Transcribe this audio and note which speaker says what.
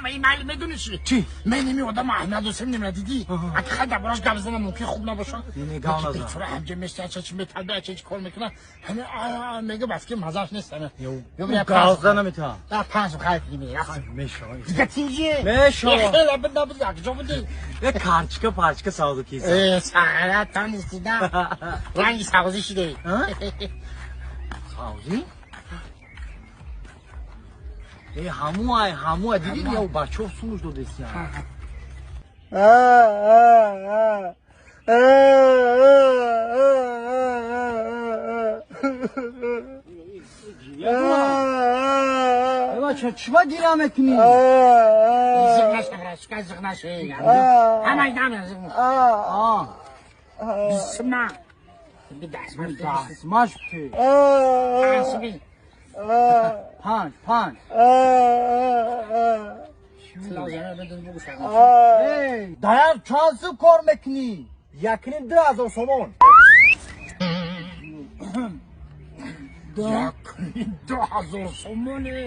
Speaker 1: Ҳамаи майли медони чи?
Speaker 2: Чӣ?
Speaker 1: Мен ими одам аҳмият досем немра дидӣ? Аки хай дар бораш гап занам мумкин хуб набошад.
Speaker 2: Не, гап назан.
Speaker 1: Бечора ҳамҷа мешта ча чи металба ча чи кор мекуна. Ҳами мега бас ки мазаш нест ҳами.
Speaker 2: Гап зана метавон.
Speaker 1: Да панҷ хай мерафт.
Speaker 2: Мешава.
Speaker 1: Дига тинҷи?
Speaker 2: Мешава.
Speaker 1: Хеле бид набуд як ҷо будӣ.
Speaker 2: Як карчика парчика савдо киса.
Speaker 1: Э, сағара та нести да. Ранги савзӣ шиде.
Speaker 2: Савзӣ? Э, ҳамуай, ҳамуай, дидӣ, я бачаҳо сумуш додесия. Бача, чиба гиря мекунӣ?
Speaker 1: Зиқ наша, брашка, зиқ наша. Ҳамаи дам зиқ. Бисма. Дастмаш.
Speaker 2: Дастмаш ти.
Speaker 1: Панҷ.
Speaker 2: Панҷ, панҷ. Даяр, чанд сум кор мекунӣ?
Speaker 3: Якним 2000 сомон.
Speaker 1: Якним 2000 сомоне.